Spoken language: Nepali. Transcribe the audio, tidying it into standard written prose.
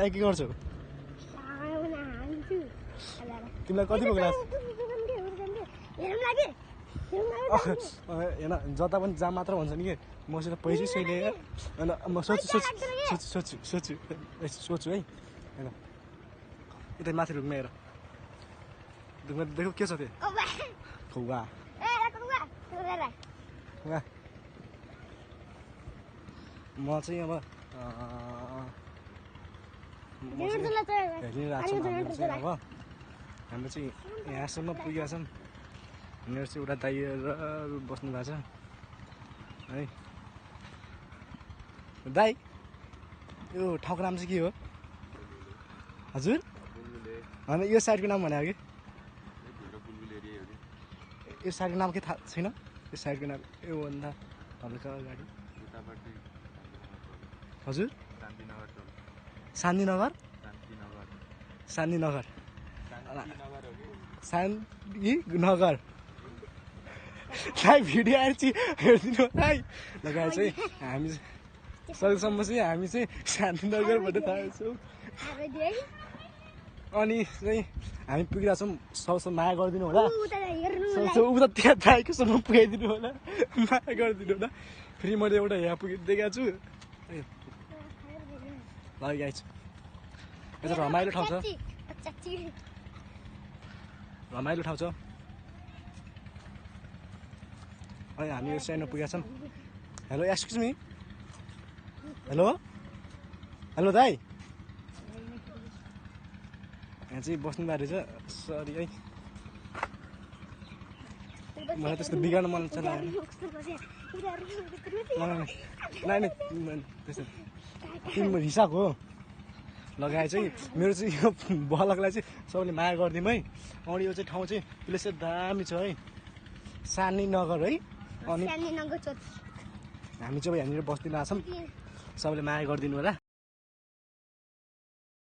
के गर्छौ तिमीलाई कति पुग्ला हेर्न जता पनि जहाँ मात्र भन्छ नि कि मसित पैसै छैन अन्त म सोच्छु है होइन यतै माथि रुखमा हेर रुखमा देखौ के छ त्यो खौवा म चाहिँ अब हेरिरहेको छु अब हाम्रो चाहिँ यहाँसम्म पुगेका छौँ हामीहरू चाहिँ एउटा दाइहरू बस्नु भएको छ है दाइ यो ठाउँको नाम चाहिँ के हो हजुर होइन यो साइडको नाम भनेको कि यो साइडको नाम के थाहा छैन यो साइडको नाम योभन्दा हल्का अगाडि हजुर शान्तिनगर शान्तिनगर शान्तिनगर भिडियो आएर चाहिँ हेरिदिनु है लगाएर चाहिँ हामी सकेसम्म चाहिँ हामी चाहिँ शान्तिनगरबाट थाहा अनि चाहिँ हामी पुगिरहेको छौँ सबसे माया गरिदिनु होला उता त्यहाँ दाइकोसम्म पुगाइदिनु होला माया गरिदिनु होला फेरि मैले एउटा यहाँ पुगिदिएको छु लगिरहेको छु यता रमाइलो ठाउँ छ रमाइलो ठाउँ छ अनि हामी यो साइडमा पुगेका छौँ hello excuse me hello hello दाइ यहाँ चाहिँ बस्नु बारे छ सरी है मलाई त्यस्तो बिगार्नु मन छ तिम्रो हिसाब हो लगाए चाहिँ मेरो चाहिँ यो बलकलाई चाहिँ सबैले माया गरिदिउँ है अनि यो चाहिँ ठाउँ चाहिँ प्लेस चाहिँ दामी छ है शान्तिनगर है अनि हामी चाहिँ यहाँनिर बस्दिन छौँ सबैले माया गरिदिनु होला